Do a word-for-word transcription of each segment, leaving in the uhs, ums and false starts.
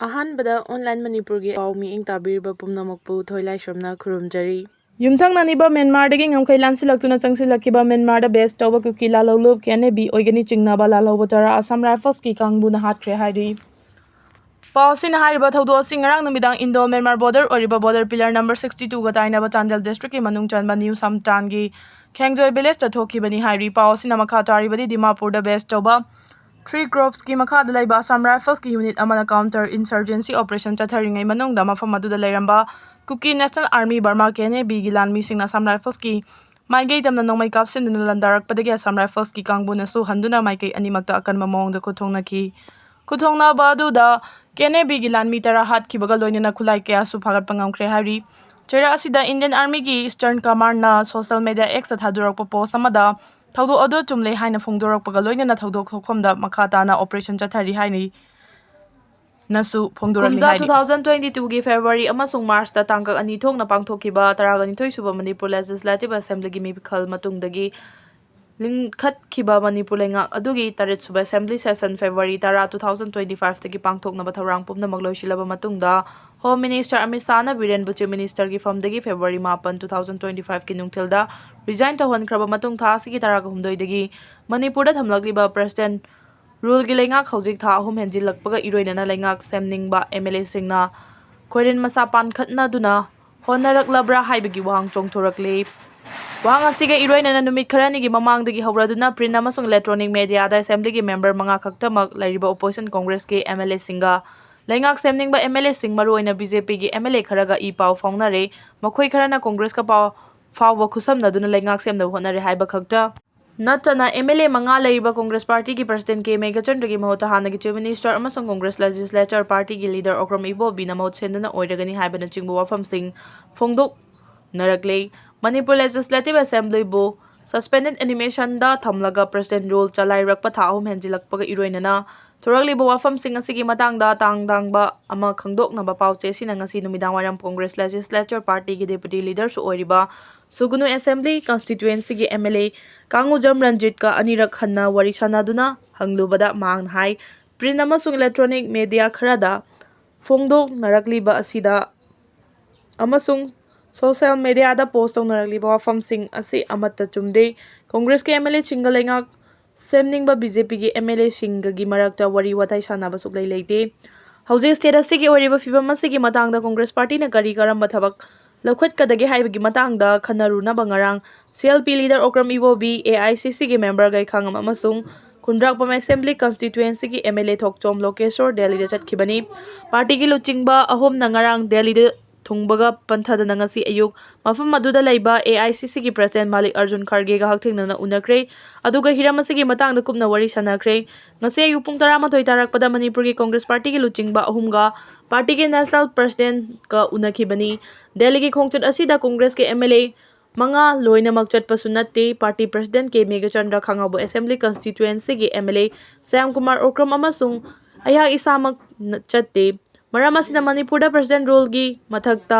ꯑꯍꯥꯟꯕꯗ ꯑꯣꯟꯂꯥꯏꯟ ꯃꯅꯤꯄꯨꯔꯒꯤ ꯄꯥꯎ ꯃꯤꯠꯌꯦꯡ ꯇꯥꯕꯤꯔꯤꯕ ꯄꯨꯝꯅꯃꯛꯄꯨ ꯊꯣꯏꯂꯥꯏꯁ꯭ꯔꯝꯅ ꯈꯨꯔꯨꯝꯖꯔꯤ꯫ ꯌꯨꯝꯊꯪꯅꯅꯤꯕ ꯃ꯭ꯌꯥꯟꯃꯥꯔꯗꯒꯤ ꯉꯝꯈꯩ ꯂꯥꯟꯁꯤꯜꯂꯛꯇꯨꯅ ꯆꯪꯁꯤꯜꯂꯛꯈꯤꯕ ꯃ꯭ꯌꯥꯟꯃꯥꯔꯗ ꯕꯦꯖ ꯇꯧꯕ ꯀꯨꯀꯤ ꯂꯥꯜꯍꯧꯂꯨꯞ ꯀꯦ ꯑꯦꯟ ꯑꯦ ꯕꯤ ꯑꯣꯏꯒꯅꯤ ꯆꯤꯡꯅꯕ ꯂꯥꯜꯍꯧꯕ ꯇꯔꯥ ꯑꯁꯥꯝ ꯔꯥꯏꯐꯜꯁꯀꯤ ꯀꯥꯡꯕꯨꯅ ꯍꯥꯠꯈ꯭ꯔꯦ ꯍꯥꯏꯔꯤ꯫ ꯄꯥꯎ ꯑꯁꯤꯅ ꯍꯥꯏꯔꯤꯕ ꯊꯧꯗꯣꯛ ꯑꯁꯤ ꯉꯔꯥꯡ ꯅꯨꯃꯤꯗꯥꯡ ꯏꯟꯗꯣ ꯃ꯭ꯌꯥꯟꯃꯥꯔ ꯕꯣꯔꯗꯔ ꯑꯣꯏꯔꯤꯕ ꯕꯣꯔꯗꯔ ꯄꯤꯂꯔ ꯅꯝꯕꯔ ꯁꯤꯛꯁꯇꯤ ꯇꯨꯒ ꯇꯥꯏꯅꯕ ꯆꯥꯟꯗꯦꯜ ꯗꯤꯁꯇ꯭ꯔꯤꯛꯀꯤ ꯃꯅꯨꯡ ꯆꯟꯕ ꯅ꯭ꯌꯨ ꯁꯝꯇꯥꯟꯒꯤ ꯈꯦꯡꯖꯣꯏ ꯚꯤꯂꯦꯖꯇ ꯊꯣꯛꯈꯤꯕꯅꯤ ꯍꯥꯏꯔꯤ꯫ ꯄꯥꯎ ꯑꯁꯤꯅ ꯃꯈꯥ ꯇꯥꯔꯤꯕꯗꯤ ꯗꯤꯃꯥꯄꯨꯔꯗ ꯕꯦꯖ ꯇꯧꯕ ꯊ꯭ꯔꯤ ꯀ꯭ꯔꯣꯞꯁꯀꯤ ꯃꯈꯥꯗ ꯂꯩꯕ ꯑꯁꯥꯝ ꯔꯥꯏꯐꯜꯁꯀꯤ ꯌꯨꯅꯤꯠ ꯑꯃꯅ ꯀꯥꯎꯟꯇꯔ ꯏꯟꯁꯔꯖꯦꯟꯁꯤ ꯑꯣꯄꯔꯦꯁꯟ ꯆꯠꯊꯔꯤꯉꯩ ꯃꯅꯨꯡꯗ ꯃꯐꯝ ꯑꯗꯨꯗ ꯂꯩꯔꯝꯕ ꯀꯨꯀꯤ national army Burma K N A ꯕꯤꯒꯤ ꯂꯥꯟꯃꯤꯁꯤꯡꯅ ꯑꯁꯥꯝ ꯔꯥꯏꯐꯜꯁꯀꯤ ꯃꯥꯏꯀꯩ ꯇꯝꯅ ꯅꯣꯡꯃꯩ ꯀꯥꯞꯁꯤꯟꯗꯨꯅ ꯂꯥꯟꯗꯥꯔꯛꯄꯗꯒꯤ ꯑꯁꯥꯝ ꯔꯥꯏꯐꯜꯁꯀꯤ ꯀꯥꯡꯕꯨꯅꯁꯨ ꯍꯟꯗꯨꯅ ꯃꯥꯏꯀꯩ ꯑꯅꯤꯃꯛꯇ ꯑꯀꯟꯕ ꯃꯑꯣꯡꯗ ꯈꯨꯠꯊꯣꯡꯅꯈꯤ꯫ ꯈꯨꯠꯊꯣꯡꯅꯕ ꯑꯗꯨꯗ ꯀꯦ ꯑꯦꯟ ꯑꯦ ꯕꯤꯒꯤ ꯂꯥꯟꯃꯤ ꯇꯔꯥ ꯍꯥꯠꯈꯤꯕꯒ ꯂꯣꯏꯅꯅ ꯈꯨꯠꯂꯥꯏ ꯀꯌꯥꯁꯨ ꯐꯥꯒꯠꯄ ꯉꯝꯈ꯭ꯔꯦ ꯍꯥꯏꯔꯤ꯫ ꯆꯩꯔꯥꯛ ꯑꯁꯤꯗ ꯏꯟꯗꯤꯌꯟ ꯑꯥꯔꯃꯤꯒꯤ ꯏꯁꯇꯔꯟ ꯀꯃꯥꯟꯅ ꯁꯣꯁꯦꯜ ꯃꯦꯗꯤꯌꯥ ꯑꯦꯛꯁꯇ ꯊꯥꯗꯣꯔꯛꯄ ꯄꯣꯁ ꯑꯃꯗ ꯊꯧꯗꯣꯛ ꯑꯗꯨ ꯆꯨꯝꯂꯦ ꯍꯥꯏꯅ ꯐꯣꯡꯗꯣꯔꯛꯄꯒ ꯂꯣꯏꯅꯅ ꯊꯧꯗꯣꯛ ꯊꯣꯛꯐꯝꯗ ꯃꯈꯥ ꯇꯥꯅ ꯑꯣꯄꯔꯦꯁꯟ ꯆꯠꯊꯔꯤ ꯍꯥꯏꯅ ꯅꯁꯨ ꯐꯣꯡꯗꯣꯔꯛꯂꯤ ꯀꯨꯝꯖꯥ ꯍꯥꯏꯔꯤ꯫ Two thousand twenty twoꯒꯤ ꯐꯦꯕ꯭ꯔꯨꯋꯥꯔꯤ ꯑꯃꯁꯨꯡ ꯃꯥꯔꯆꯇ ꯇꯥꯡꯀꯛ ꯑꯅꯤ ꯊꯣꯛꯅ ꯄꯥꯡꯊꯣꯛꯈꯤꯕ ꯇꯔꯥꯒ ꯅꯤꯊꯣꯏ ꯁꯨꯕ ꯃꯅꯤꯄꯨꯔ ꯂꯦꯖꯤꯁꯂꯦꯇꯤꯚ ꯑꯦꯁꯦꯝꯕ꯭ꯂꯤꯒꯤ ꯃꯤꯈꯜ ꯃꯇꯨꯡꯗꯒꯤ ꯂꯤꯡꯈꯠꯈꯤꯕ ꯃꯅꯤꯄꯨꯔ ꯂꯩꯉꯥꯛ ꯑꯗꯨꯒꯤ ꯇꯔꯦꯠ ꯁꯨꯕ ꯑꯦꯁꯦꯝꯕ꯭ꯂꯤ ꯁꯦꯁꯟ ꯐꯦꯕ꯭ꯔꯨꯋꯥꯔꯤ ꯇꯔꯥ, two thousand twenty fiveꯇꯒꯤ ꯄꯥꯡꯊꯣꯛꯅꯕ ꯊꯧꯔꯥꯡ ꯄꯨꯝꯅꯃꯛ ꯂꯣꯏꯁꯤꯜꯂꯕ ꯃꯇꯨꯡꯗ, ꯍꯣꯝ ꯃꯤꯅꯤꯁꯇꯔ ꯑꯃꯤꯠ ꯁꯥꯍꯅ ꯕꯤꯔꯦꯟꯕꯨ ꯆꯤꯐ ꯃꯤꯅꯤꯁꯇꯔꯒꯤ ꯐꯝꯗꯒꯤ ꯐꯦꯕ꯭ꯔꯨꯋꯥꯔꯤ ꯃꯥꯄꯟ, two thousand twenty fiveꯀꯤ ꯅꯨꯡꯊꯤꯜꯗ ꯔꯤꯖꯥꯏꯟ ꯇꯧꯍꯟꯈ꯭ꯔꯕ ꯃꯇꯨꯡ, ꯊꯥ ꯑꯁꯤꯒꯤ ꯇꯔꯥꯒ ꯍꯨꯝꯗꯣꯏꯗꯒꯤ ꯃꯅꯤꯄꯨꯔꯗ ꯊꯝꯂꯛꯂꯤꯕ ꯄ꯭ꯔꯦꯁꯤꯗꯦꯟꯠ ꯔꯨꯜꯒꯤ ꯂꯩꯉꯥꯛ ꯍꯧꯖꯤꯛ ꯊꯥ ꯑꯍꯨꯝ ꯍꯦꯟꯖꯤꯜꯂꯛꯄꯒ ꯏꯔꯣꯏꯅꯅ ꯂꯩꯉꯥꯛ ꯁꯦꯝꯅꯤꯡꯕ ꯑꯦꯝ ꯑꯦꯜ ꯑꯦꯁꯤꯡꯅ ꯈꯣꯏꯔꯦꯟ ꯃꯁꯥ ꯄꯥꯟꯈꯠꯅꯗꯨꯅ ꯍꯣꯠꯅꯔꯛꯂꯕ꯭ꯔꯥ ꯍꯥꯏꯕꯒꯤ ꯋꯥꯍꯪ ꯆꯣꯡꯊꯣꯔꯛꯂꯤ꯫ ꯋꯥꯍꯪ ꯑꯁꯤꯒ ꯏꯔꯣꯏꯅꯅ ꯅꯨꯃꯤꯠ ꯈꯔꯅꯤꯒꯤ ꯃꯃꯥꯡꯗꯒꯤ ꯍꯧꯔꯗꯨꯅ ꯄ꯭ꯔꯤꯟꯠ ꯑꯃꯁꯨꯡ ꯏꯂꯦꯛꯇ꯭ꯔꯣꯅꯤꯛ ꯃꯦꯗꯤꯌꯥꯗ ꯑꯦꯁꯦꯝꯕ꯭ꯂꯤꯒꯤ ꯃꯦꯝꯕꯔ ꯃꯉꯥ ꯈꯛꯇꯃꯛ ꯂꯩꯔꯤꯕ ꯑꯣꯄꯣꯖꯤꯁꯟ ꯀꯣꯡꯒ꯭ꯔꯦꯁꯀꯤ ꯑꯦꯝ ꯑꯦꯜ ꯑꯦꯁꯤꯡꯒ ꯂꯩꯉꯥꯛ ꯁꯦꯝꯅꯤꯡꯕ ꯑꯦꯝ ꯑꯦꯜ ꯑꯦꯁꯤꯡ, ꯃꯔꯨꯑꯣꯏꯅ ꯕꯤ ꯖꯦ ꯄꯤꯒꯤ ꯑꯦꯝ ꯑꯦꯜ ꯑꯦ ꯈꯔꯒ ꯏ ꯄꯥꯎ ꯐꯥꯎꯅꯔꯦ꯫ ꯃꯈꯣꯏ ꯈꯔꯅ ꯀꯣꯡꯒ꯭ꯔꯦꯁꯀ ꯄꯥꯎ ꯐꯥꯎꯕ ꯈꯨꯠꯁꯝꯅꯗꯨꯅ ꯂꯩꯉꯥꯛ ꯁꯦꯝꯅꯕ ꯍꯣꯠꯅꯔꯦ ꯍꯥꯏꯕ ꯈꯛꯇ ꯅꯠꯇꯅ, ꯑꯦꯝ ꯑꯦꯜ ꯑꯦ ꯃꯉꯥ ꯂꯩꯔꯤꯕ ꯀꯣꯡꯒ꯭ꯔꯦꯁ ꯄꯥꯔꯇꯤꯒꯤ ꯄ꯭ꯔꯁꯤꯗꯦꯟꯠ ꯀꯦ ꯃꯦꯘꯆꯟꯗ꯭ꯔꯒꯤ ꯃꯍꯨꯠꯇ ꯍꯥꯟꯅꯒꯤ ꯆꯤꯐ ꯃꯤꯅꯤꯁꯇꯔ ꯑꯃꯁꯨꯡ ꯀꯣꯡꯒ꯭ꯔꯦꯁ ꯂꯦꯖꯤꯁꯂꯦꯆꯔ ꯄꯥꯔꯇꯤꯒꯤ ꯂꯤꯗꯔ ꯑꯣꯀ꯭ꯔꯝ ꯏꯕꯣꯕꯤꯅ ꯃꯍꯨꯠ ꯁꯤꯟꯗꯨꯅ ꯑꯣꯏꯔꯒꯅꯤ ꯍꯥꯏꯕꯅꯆꯤꯡꯕ ꯋꯥꯐꯝꯁꯤꯡ ꯐꯣꯡꯗꯣꯛꯅꯔꯛꯂꯦ꯫ ꯃꯅꯤꯄꯨꯔ ꯂꯦꯖꯤꯁꯂꯦꯇꯤꯚ ꯑꯦꯁꯦꯝꯕ꯭ꯂꯤꯕꯨ ꯁꯁꯄꯦꯟꯗꯦꯗ ꯑꯦꯅꯤꯃꯦꯁꯟꯗ ꯊꯝꯂꯒ ꯄ꯭ꯔꯁꯤꯗꯦꯟꯠ ꯔꯨꯜ ꯆꯂꯥꯏꯔꯛꯄ ꯊꯥ ꯑꯍꯨꯝ ꯍꯦꯟꯖꯤꯜꯂꯛꯄꯒ ꯏꯔꯣꯏꯅꯅ ꯊꯣꯔꯛꯂꯤꯕ ꯋꯥꯐꯝꯁꯤꯡ ꯑꯁꯤꯒꯤ ꯃꯇꯥꯡꯗ ꯇꯥꯡ ꯇꯥꯡꯕ ꯑꯃ ꯈꯪꯗꯣꯛꯅꯕ ꯄꯥꯎꯆꯦ ꯑꯁꯤꯅ ꯉꯁꯤ ꯅꯨꯃꯤꯗꯥꯡꯋꯥꯏꯔꯝ ꯀꯣꯡꯒ꯭ꯔꯦꯁ ꯂꯦꯖꯤꯁꯂꯦꯆꯔ ꯄꯥꯔꯇꯤꯒꯤ ꯗꯦꯄꯨꯇꯤ ꯂꯤꯗꯔꯁꯨ ꯑꯣꯏꯔꯤꯕ ꯁꯨꯒꯨꯅꯨ ꯑꯦꯁꯦꯝꯕ꯭ꯂꯤ ꯀꯟꯁꯇꯤꯇ꯭ꯋꯦꯟꯁꯤꯒꯤ ꯑꯦꯝ ꯑꯦꯜ ꯑꯦ ꯀꯥꯡꯉꯨꯖꯝ ꯔꯟꯖꯤꯠꯀ ꯑꯅꯤꯔꯛ ꯍꯟꯅ ꯋꯥꯔꯤ ꯁꯥꯟꯅꯗꯨꯅ ꯍꯪꯂꯨꯕꯗ ꯃꯍꯥꯛꯅ ꯍꯥꯏ, ꯄ꯭ꯔꯤꯟꯠ ꯑꯃꯁꯨꯡ ꯏꯂꯦꯛꯇ꯭ꯔꯣꯅꯤꯛ ꯃꯦꯗꯤꯌꯥ ꯈꯔꯗ ꯐꯣꯡꯗꯣꯛꯅꯔꯛꯂꯤꯕ ꯑꯁꯤꯗ ꯑꯃꯁꯨꯡ social media ꯗ post ꯇꯧꯅꯔꯛꯂꯤꯕ ꯋꯥꯐꯝꯁꯤꯡ ꯑꯁꯤ ꯑꯃꯠꯇ ꯆꯨꯝꯗꯦ꯫ ꯀꯣꯡꯒ꯭ꯔꯦꯁꯀꯤ ꯑꯦꯝ ꯑꯦꯜ ꯑꯦꯁꯤꯡꯒ ꯂꯩꯉꯥꯛ ꯁꯦꯝꯅꯤꯡꯕ ꯕꯤ ꯖꯦ ꯄꯤꯒꯤ ꯑꯦꯝ ꯑꯦꯜ ꯑꯦꯁꯤꯡꯒꯒꯤ ꯃꯔꯛꯇ ꯋꯥꯔꯤ ꯋꯥꯇꯥꯏ ꯁꯥꯟꯅꯕ ꯁꯨꯛꯂꯩ ꯂꯩꯇꯦ꯫ ꯍꯧꯖꯤꯛ state ꯑꯁꯤꯒꯤ ꯑꯣꯏꯔꯤꯕ ꯐꯤꯕꯝ ꯑꯁꯤꯒꯤ ꯃꯇꯥꯡꯗ ꯀꯣꯡꯒ꯭ꯔꯦꯁ ꯄꯥꯔꯇꯤꯅ ꯀꯔꯤ ꯀꯔꯝꯕ ꯊꯕꯛ ꯂꯧꯈꯠꯀꯗꯒꯦ ꯍꯥꯏꯕꯒꯤ ꯃꯇꯥꯡꯗ ꯈꯟꯅꯔꯨꯅꯕ ꯉꯔꯥꯡ C L P leader Okram Ibobi, A I C C member Gaikhangam ꯑꯃꯁꯨꯡ ꯈꯨꯟꯗ꯭ꯔꯥꯛꯄꯝ assembly constituency ꯒꯤ M L A Thokchom Lokeshor ꯗꯦꯜꯂꯤꯗ ꯆꯠꯈꯤꯕꯅꯤ꯫ ꯄꯥꯔꯇꯤꯒꯤ ꯂꯨꯆꯤꯡꯕ ꯑꯍꯨꯝꯅ ꯉꯔꯥꯡ ꯗꯦꯜꯂꯤꯗ ꯊꯨꯡꯕꯒ ꯄꯟꯊꯗꯅ ꯉꯁꯤ ꯑꯌꯨꯛ ꯃꯐꯝ ꯑꯗꯨꯗ ꯂꯩꯕ ꯑꯦ ꯑꯥꯏ ꯁꯤ ꯁꯤꯒꯤ president ꯃꯥꯂꯤꯛ ꯑꯔꯖꯨꯟ ꯈꯔꯒꯦꯒ ꯍꯛꯊꯦꯡꯅꯅ ꯎꯅꯈ꯭ꯔꯦ꯫ ꯑꯗꯨꯒ ꯍꯤꯔꯝ ꯑꯁꯤꯒꯤ ꯃꯇꯥꯡꯗ ꯀꯨꯞꯅ ꯋꯥꯔꯤ ꯁꯥꯟꯅꯈ꯭ꯔꯦ꯫ ꯉꯁꯤ ꯑꯌꯨꯛ ꯄꯨꯡ ꯇꯔꯥꯃꯥꯊꯣꯏ ꯇꯥꯔꯛꯄꯗ ꯃꯅꯤꯄꯨꯔꯒꯤ ꯀꯣꯡꯒ꯭ꯔꯦꯁ ꯄꯥꯔꯇꯤꯒꯤ ꯂꯨꯆꯤꯡꯕ ꯑꯍꯨꯝꯒ ꯄꯥꯔꯇꯤꯒꯤ national president ꯀ ꯎꯅꯈꯤꯕꯅꯤ꯫ ꯗꯦꯜꯂꯤꯒꯤ ꯈꯣꯡꯆꯠ ꯑꯁꯤꯗ ꯀꯣꯡꯒ꯭ꯔꯦꯁꯀꯤ ꯑꯦꯝ ꯑꯦꯜ ꯑꯦ ꯃꯉꯥ ꯂꯣꯏꯅꯃꯛ ꯆꯠꯄꯁꯨ ꯅꯠꯇꯦ꯫ ꯄꯥꯔꯇꯤ president ꯀꯦ ꯃꯦꯘꯆꯟꯗ꯭ꯔ ꯈꯥꯉꯕꯣ assembly constituency ꯒꯤ ꯑꯦꯝ ꯑꯦꯜ ꯑꯦ ꯁ꯭ꯌꯥꯝ ꯀꯨꯃꯥꯔ ꯑꯣꯀ꯭ꯔꯝ ꯑꯃꯁꯨꯡ ꯑꯩꯍꯥꯛ ꯏꯁꯥꯃꯛ ꯅ-, ꯆꯠꯇꯦ꯫ ꯃꯔꯝ ꯑꯁꯤꯅ ꯃꯅꯤꯄꯨꯔꯗ president rule ꯒꯤ ꯃꯊꯛꯇ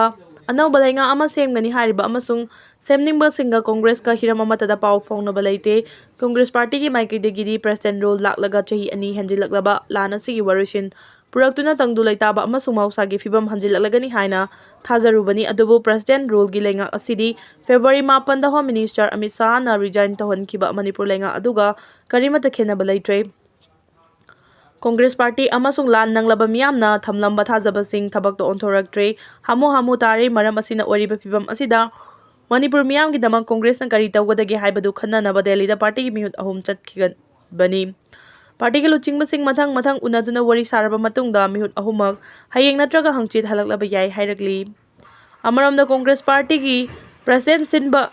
ꯑꯅꯧꯕ ꯂꯩꯉꯥꯛ ꯑꯃ ꯁꯦꯝꯒꯅꯤ ꯍꯥꯏꯔꯤꯕ ꯑꯃꯁꯨꯡ ꯁꯦꯝꯅꯤꯡꯕꯁꯤꯡꯒ ꯀꯣꯡꯒ꯭ꯔꯦꯁꯀ ꯍꯤꯔꯝ ꯑꯃꯠꯇꯗ ꯄꯥꯎ ꯐꯥꯎꯅꯕ ꯂꯩꯇꯦ꯫ ꯀꯣꯡꯒ꯭ꯔꯦꯁ ꯄꯥꯔꯇꯤꯒꯤ ꯃꯥꯏꯀꯩꯗꯒꯤꯗꯤ president rule ꯂꯥꯛꯂꯒ ꯆꯍꯤ ꯑꯅꯤ ꯍꯦꯟꯖꯤꯜꯂꯛꯂꯕ ꯂꯥꯟ ꯑꯁꯤꯒꯤ ꯋꯥꯔꯣꯏꯁꯤꯟ ꯄꯨꯔꯛꯇꯨꯅ ꯇꯪꯗꯨ ꯂꯩꯇꯥꯕ ꯑꯃꯁꯨꯡ ꯃꯍꯧꯁꯥꯒꯤ ꯐꯤꯕꯝ ꯍꯟꯖꯤꯜꯂꯛꯂꯒꯅꯤ ꯍꯥꯏꯅ ꯊꯥꯖꯔꯨꯕꯅꯤ, ꯑꯗꯨꯕꯨ president rule ꯒꯤ ꯂꯩꯉꯥꯛ ꯑꯁꯤꯗꯤ ꯐꯦꯕ꯭ꯔꯨꯋꯥꯔꯤ ꯃꯥꯄꯟꯗ Home Minister Amit ꯁꯥꯍꯅ resign ꯇꯧꯍꯟꯈꯤꯕ Manipur ꯂꯩꯉꯥꯛ ꯑꯗꯨꯒ ꯀꯔꯤꯃꯠꯇ ꯈꯦꯠꯅꯕ ꯂꯩꯇ꯭ꯔꯦ꯫ ꯀꯣꯡꯒ꯭ꯔꯦꯁ ꯄꯥꯔꯇꯤ ꯑꯃꯁꯨꯡ ꯂꯥꯟ ꯅꯪꯂꯕ ꯃꯤꯌꯥꯝꯅ ꯊꯝꯂꯝꯕ ꯊꯥꯖꯕꯁꯤꯡ ꯊꯕꯛꯇ ꯑꯣꯟꯊꯣꯔꯛꯇ꯭ꯔꯦ꯫ ꯍꯥꯃꯨ ꯍꯥꯃꯨ ꯇꯥꯔꯦ꯫ ꯃꯔꯝ ꯑꯁꯤꯅ ꯑꯣꯏꯔꯤꯕ ꯐꯤꯕꯝ ꯑꯁꯤꯗ ꯃꯅꯤꯄꯨꯔ ꯃꯤꯌꯥꯝꯒꯤꯗꯃꯛ ꯀꯣꯡꯒ꯭ꯔꯦꯁꯅ ꯀꯔꯤ ꯇꯧꯒꯗꯒꯦ ꯍꯥꯏꯕꯗꯨ ꯈꯟꯅꯅꯕ ꯗꯦꯜꯂꯤꯗ ꯄꯥꯔꯇꯤꯒꯤ ꯃꯤꯍꯨꯠ ꯑꯍꯨꯝ ꯆꯠꯈꯤꯕꯅꯤ꯫ ꯄꯥꯔꯇꯤꯒꯤ ꯂꯨꯆꯤꯡꯕꯁꯤꯡ ꯃꯊꯪ ꯃꯊꯪ ꯎꯅꯗꯨꯅ ꯋꯥꯔꯤ ꯁꯥꯔꯕ ꯃꯇꯨꯡꯗ ꯃꯤꯍꯨꯠ ꯑꯍꯨꯝꯃꯛ ꯍꯌꯦꯡ ꯅꯠꯇ꯭ꯔꯒ ꯍꯪꯆꯤꯠ ꯍꯜꯂꯛꯂꯕ ꯌꯥꯏ ꯍꯥꯏꯔꯛꯂꯤ꯫ ꯑꯃꯔꯣꯝꯗ ꯀꯣꯡꯒ꯭ꯔꯦꯁ ꯄꯥꯔꯇꯤꯒꯤ president ꯁꯤꯟꯕ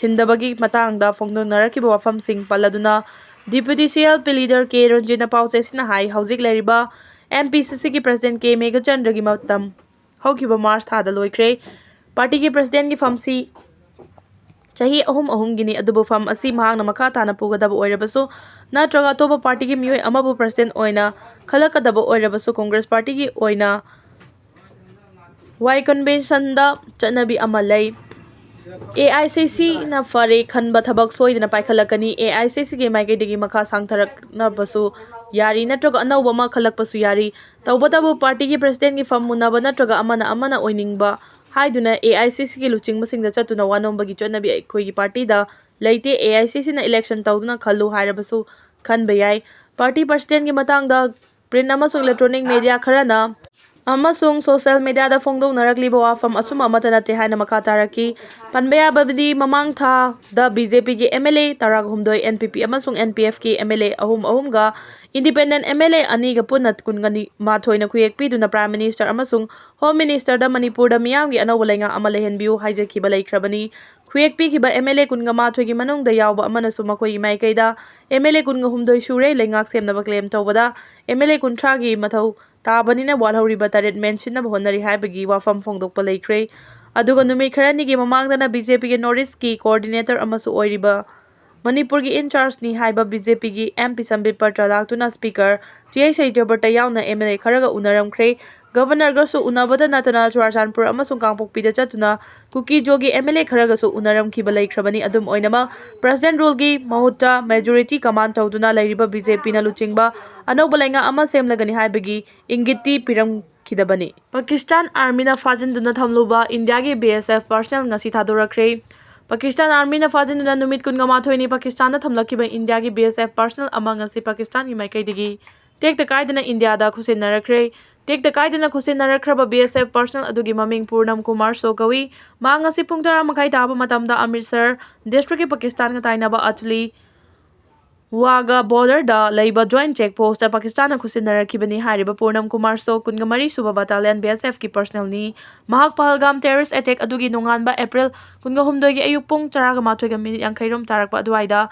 ꯁꯤꯟꯗꯕꯒꯤ ꯃꯇꯥꯡꯗ ꯐꯣꯡꯗꯣꯛꯅꯔꯛꯈꯤꯕ ꯋꯥꯐꯝꯁꯤꯡ ꯄꯜꯂꯗꯨꯅ Deputy C L P leader ꯀꯦ ꯔꯟꯖꯤꯠꯅ ꯄꯥꯎꯆꯦꯁꯤꯅ ꯍꯥꯏ, ꯍꯧꯖꯤꯛ ꯂꯩꯔꯤꯕ M P C C ꯒꯤ president ꯀꯦ ꯃꯦꯘꯆꯟꯗ꯭ꯔꯒꯤ ꯃꯇꯝ ꯍꯧꯈꯤꯕ ꯃꯥꯔꯆ ꯊꯥꯗ ꯂꯣꯏꯈ꯭ꯔꯦ꯫ ꯄꯥꯔꯇꯤꯒꯤ president ꯀꯤ ꯐꯝꯁꯤ ꯆꯍꯤ ꯑꯍꯨꯝ ꯑꯍꯨꯝꯒꯤꯅꯤ, ꯑꯗꯨꯕꯨ ꯐꯝ ꯑꯁꯤ ꯃꯍꯥꯛꯅ ꯃꯈꯥ ꯇꯥꯅ ꯄꯨꯒꯗꯕ ꯑꯣꯏꯔꯕꯁꯨ ꯅꯠꯇ꯭ꯔꯒ ꯑꯇꯣꯞꯄ ꯄꯥꯔꯇꯤꯒꯤ ꯃꯤꯑꯣꯏ ꯑꯃꯕꯨ president ꯑꯣꯏꯅ ꯈꯜꯂꯛꯀꯗꯕ ꯑꯣꯏꯔꯕꯁꯨ ꯀꯣꯡꯒ꯭ꯔꯦꯁ ꯄꯥꯔꯇꯤꯒꯤ ꯑꯣꯏꯅ ꯋꯥꯏ convention ꯗ ꯆꯠꯅꯕꯤ ꯑꯃ ꯂꯩ꯫ A I C C ꯅ ꯐꯔꯦ ꯈꯟꯕ ꯊꯕꯛ ꯁꯣꯏꯗꯅ ꯄꯥꯏꯈꯠꯂꯛꯀꯅꯤ꯫ A I C C ꯒꯤ ꯃꯥꯏꯀꯩꯗꯒꯤ ꯃꯈꯥ ꯁꯥꯡꯊꯔꯛꯅꯕꯁꯨ ꯌꯥꯔꯤ ꯅꯠꯇ꯭ꯔꯒ ꯑꯅꯧꯕ ꯑꯃ ꯈꯜꯂꯛꯄꯁꯨ ꯌꯥꯔꯤ꯫ ꯇꯧꯕꯇꯕꯨ ꯄꯥꯔꯇꯤꯒꯤ ꯄ꯭ꯔꯁꯤꯗꯦꯟꯒꯤ ꯐꯝ ꯃꯨꯟꯅꯕ ꯅꯠꯇ꯭ꯔꯒ ꯑꯃꯅ ꯑꯃꯅ ꯑꯣꯏꯅꯤꯡꯕ ꯍꯥꯏꯗꯨꯅ ꯑꯦ ꯑꯥꯏ ꯁꯤ ꯁꯤꯒꯤ ꯂꯨꯆꯤꯡꯕꯁꯤꯡꯗ ꯆꯠꯇꯨꯅ ꯋꯥ ꯅꯣꯝꯕꯒꯤ ꯆꯠꯅꯕꯤ ꯑꯩꯈꯣꯏꯒꯤ ꯄꯥꯔꯇꯤꯗ ꯂꯩꯇꯦ꯫ ꯑꯦ ꯑꯥꯏ ꯁꯤ ꯁꯤꯅ ꯏꯂꯦꯛꯁꯟ ꯇꯧꯗꯨꯅ ꯈꯜꯂꯨ ꯍꯥꯏꯔꯕꯁꯨ ꯈꯟꯕ ꯌꯥꯏ꯫ ꯄꯥꯔꯇꯤ ꯄ꯭ꯔꯁꯤꯗꯦꯟꯒꯤ ꯃꯇꯥꯡꯗ ꯄ꯭ꯔꯤꯟ ꯑꯃꯁꯨꯡ ꯏꯂꯦꯛꯇ꯭ꯔꯣꯅꯤꯛ ꯃꯦꯗꯤꯌꯥ ꯈꯔꯅ ꯑꯃꯁꯨꯡ ꯁꯣꯁꯤꯌꯦꯜ ꯃꯦꯗꯤꯌꯥꯗ ꯐꯣꯡꯗꯣꯛꯅꯔꯛꯂꯤꯕ ꯋꯥꯐꯝ ꯑꯆꯨꯝꯕ ꯑꯃꯠꯇ ꯅꯠꯇꯦ ꯍꯥꯏꯅ ꯃꯈꯥ ꯇꯥꯔꯛꯈꯤ꯫ ꯄꯟꯕ ꯌꯥꯕꯗꯤ ꯃꯃꯥꯡ ꯊꯥꯗ ꯕꯤ ꯖꯦ ꯄꯤꯒꯤ ꯑꯦꯝ ꯑꯦꯜ ꯑꯦ ꯇꯔꯥꯍꯨꯝꯗꯣꯏ, ꯑꯦꯟ ꯄꯤ ꯄꯤ ꯑꯃꯁꯨꯡ ꯑꯦꯟ ꯄꯤ ꯑꯦꯐꯀꯤ ꯑꯦꯝ ꯑꯦꯜ ꯑꯦ ꯑꯍꯨꯝ ꯑꯍꯨꯝꯒ ꯏꯟꯗꯤꯄꯦꯟꯗꯦꯟ ꯑꯦꯝ ꯑꯦꯜ ꯑꯦ ꯑꯅꯤꯒ ꯄꯨꯟꯅ ꯀꯨꯟꯃꯥꯊꯣꯏꯅ ꯈꯨꯌꯦꯛ ꯄꯤꯗꯨꯅ ꯄ꯭ꯔꯥꯏꯝ ꯃꯤꯅꯤꯁꯇꯔ ꯑꯃꯁꯨꯡ ꯍꯣꯝ ꯃꯤꯅꯤꯁꯇꯔꯗ ꯃꯅꯤꯄꯨꯔꯗ ꯃꯤꯌꯥꯝꯒꯤ ꯑꯅꯧꯕ ꯂꯩꯉꯥꯛ ꯑꯃ ꯂꯩꯍꯟꯕꯤꯌꯨ ꯍꯥꯏꯖꯈꯤꯕ ꯂꯩꯈ꯭ꯔꯕꯅꯤ꯫ ꯈꯨꯌꯦꯛ ꯄꯤꯈꯤꯕ ꯑꯦꯝ ꯑꯦꯜ ꯑꯦ ꯀꯨꯟꯒ ꯃꯥꯊꯣꯏꯒꯤ ꯃꯅꯨꯡꯗ ꯌꯥꯎꯕ ꯑꯃꯅꯁꯨ ꯃꯈꯣꯏꯒꯤ ꯃꯥꯏꯀꯩꯗ ꯑꯦꯝ ꯑꯦꯜ ꯑꯦ ꯀꯨꯟꯒ ꯍꯨꯝꯗꯣꯏ ꯁꯨꯔꯦ ꯂꯩꯉꯥꯛ ꯁꯦꯝꯅꯕ ꯀ꯭ꯂꯦꯝ ꯇꯧꯕꯗ, ꯑꯦꯝ ꯑꯦꯜ ꯑꯦ ꯀꯨꯟꯊ꯭ꯔꯥꯒꯤ ꯃꯊꯧ ꯇꯥꯕꯅꯤꯅ ꯋꯥꯠꯍꯧꯔꯤꯕ ꯇꯔꯦꯠ ꯃꯦꯟꯁꯤꯟꯅꯕ ꯍꯣꯠꯅꯔꯤ ꯍꯥꯏꯕꯒꯤ ꯋꯥꯐꯝ ꯐꯣꯡꯗꯣꯛꯄ ꯂꯩꯈ꯭ꯔꯦ꯫ ꯑꯗꯨꯒ ꯅꯨꯃꯤꯠ ꯈꯔꯅꯤꯒꯤ ꯃꯃꯥꯡꯗꯅ ꯕꯤ ꯖꯦ ꯄꯤꯒꯤ ꯅꯣꯔꯠ ꯏꯁꯀꯤ ꯀꯣꯑꯣꯔꯗꯤꯅꯦꯇꯔ ꯑꯃꯁꯨ ꯑꯣꯏꯔꯤꯕ ꯃꯅꯤꯄꯨꯔꯒꯤ ꯏꯟꯆꯥꯔꯖꯅꯤ ꯍꯥꯏꯕ ꯕꯤ ꯖꯦ ꯄꯤꯒꯤ ꯑꯦꯝ ꯄꯤ ꯁꯝꯕꯤꯠ ꯄꯇ꯭ꯔ ꯂꯥꯛꯇꯨꯅ ꯁ꯭ꯄꯤꯀꯔ ꯇꯤ ꯑꯩꯆ ꯁꯇ꯭ꯌꯕ꯭ꯔꯇ ꯌꯥꯎꯅ ꯑꯦꯝ ꯑꯦꯜ ꯑꯦ ꯈꯔꯒ ꯎꯅꯔꯝꯈ꯭ꯔꯦ꯫ ꯒꯚꯔꯅꯔꯒꯁꯨ ꯎꯅꯕꯇ ꯅꯠꯇꯅ ꯆꯨꯔꯥꯆꯥꯟꯄꯨꯔ ꯑꯃꯁꯨꯡ ꯀꯥꯡꯄꯣꯛꯄꯤꯗ ꯆꯠꯇꯨꯅ ꯀꯨꯀꯤ ꯖꯣꯒꯤ ꯑꯦꯝ ꯑꯦꯜ ꯑꯦ ꯈꯔꯒꯁꯨ ꯎꯅꯔꯝꯈꯤꯕ ꯂꯩꯈ꯭ꯔꯕꯅꯤ꯫ ꯑꯗꯨꯝ ꯑꯣꯏꯅꯃꯛ, ꯄ꯭ꯔꯁꯤꯗꯦꯟ ꯔꯨꯜꯒꯤ ꯃꯍꯨꯠꯇ ꯃꯦꯖꯣꯔꯤꯇꯤ ꯀꯃꯥꯟ ꯇꯧꯗꯨꯅ ꯂꯩꯔꯤꯕ ꯕꯤ ꯖꯦ ꯄꯤꯅ ꯂꯨꯆꯤꯡꯕ ꯑꯅꯧꯕ ꯂꯩꯉꯥꯛ ꯑꯃ ꯁꯦꯝꯂꯒꯅꯤ ꯍꯥꯏꯕꯒꯤ ꯏꯪꯒꯤꯠꯇꯤ ꯄꯤꯔꯝꯈꯤꯗꯕꯅꯤ꯫ ꯄꯥꯀꯤꯁꯇꯥꯟ ꯑꯥꯔꯃꯤꯅ ꯐꯥꯖꯤꯟꯗꯨꯅ ꯊꯝꯂꯨꯕ ꯏꯟꯗꯤꯌꯥꯒꯤ ꯕꯤ ꯑꯦꯁ ꯑꯦꯐ ꯄꯔꯁꯅꯦꯜ ꯉꯁꯤ ꯊꯥꯗꯣꯔꯛꯈ꯭ꯔꯦ꯫ ꯄꯥꯀꯤꯁꯇꯥꯟ ꯑꯥꯔꯃꯤꯅ ꯐꯥꯖꯤꯟꯗꯨꯅ ꯅꯨꯃꯤꯠ ꯀꯨꯟꯒ ꯃꯥꯊꯣꯏꯅꯤ ꯄꯥꯀꯤꯁꯇꯥꯟꯗ ꯊꯝꯂꯛꯈꯤꯕ ꯏꯟꯗꯤꯌꯥꯒꯤ ꯕꯤ ꯑꯦꯁ ꯑꯦꯐ ꯄꯔꯁꯅꯦꯜ ꯑꯃ ꯉꯁꯤ ꯄꯥꯀꯤꯁꯇꯥꯟꯒꯤ ꯃꯥꯏꯀꯩꯗꯒꯤ ꯇꯦꯛꯇ ꯀꯥꯏꯗꯅ ꯏꯟꯗꯤꯌꯥꯗ ꯈꯨꯠꯁꯤꯟꯅꯔꯛꯈ꯭ꯔꯦ꯫ ꯇꯦꯛꯇ ꯀꯥꯏꯗꯅ ꯈꯨꯠꯁꯤꯟꯅꯔꯛꯈ꯭ꯔꯕ ꯕꯤ ꯑꯦꯁ ꯑꯦꯐ ꯄꯔꯁꯅꯦꯜ ꯑꯗꯨꯒꯤ ꯃꯃꯤꯡ ꯄꯨꯔꯅꯝ ꯀꯨꯃꯥꯔ ꯁꯣ ꯀꯧꯏ꯫ ꯃꯍꯥꯛ ꯉꯁꯤ ꯄꯨꯡ ꯇꯔꯥ ꯃꯈꯥꯏ ꯇꯥꯕ ꯃꯇꯝꯗ ꯑꯃ꯭ꯔꯤꯠꯁꯔ ꯗꯤꯁꯇ꯭ꯔꯤꯛꯀꯤ ꯄꯥꯀꯤꯁꯇꯥꯟꯒ ꯇꯥꯏꯅꯕ ꯑꯇꯂꯤ ꯋꯥꯒ ꯕꯣꯔꯗꯔꯗ ꯂꯩꯕ ꯖꯣꯏꯟꯠ ꯆꯦꯛ ꯄꯣꯁꯇ ꯄꯥꯀꯤꯁꯇꯥꯟꯅ ꯈꯨꯠꯁꯤꯟꯅꯔꯛꯈꯤꯕꯅꯤ꯫ ꯍꯥꯏꯔꯤꯕ ꯄꯨꯔꯅꯝ ꯀꯨꯃꯥꯔ ꯁꯣ ꯀꯨꯟꯒ ꯃꯔꯤ ꯁꯨꯕ ꯕꯇꯥꯂꯤꯌꯟ ꯕꯤ ꯑꯦꯁ ꯑꯦꯐꯀꯤ ꯄꯔꯁꯅꯦꯜꯅꯤ꯫ ꯃꯍꯥꯛ ꯄꯍꯜꯒꯥꯝ ꯇꯦꯔꯣꯔꯤꯁ ꯑꯦꯇꯦꯛ ꯑꯗꯨꯒꯤ ꯅꯣꯡꯉꯥꯟꯕ ꯑꯦꯄ꯭ꯔꯤꯜ ꯀꯨꯟꯒ ꯍꯨꯝꯗꯣꯏꯒꯤ ꯑꯌꯨꯛ ꯄꯨꯡ ꯇꯔꯥꯒ ꯃꯥꯊꯣꯏꯒ ꯃꯤꯅꯤꯠ ꯌꯥꯡꯈꯩꯔꯣꯝ ꯇꯥꯔꯛꯄ ꯑꯗꯨꯋꯥꯏꯗ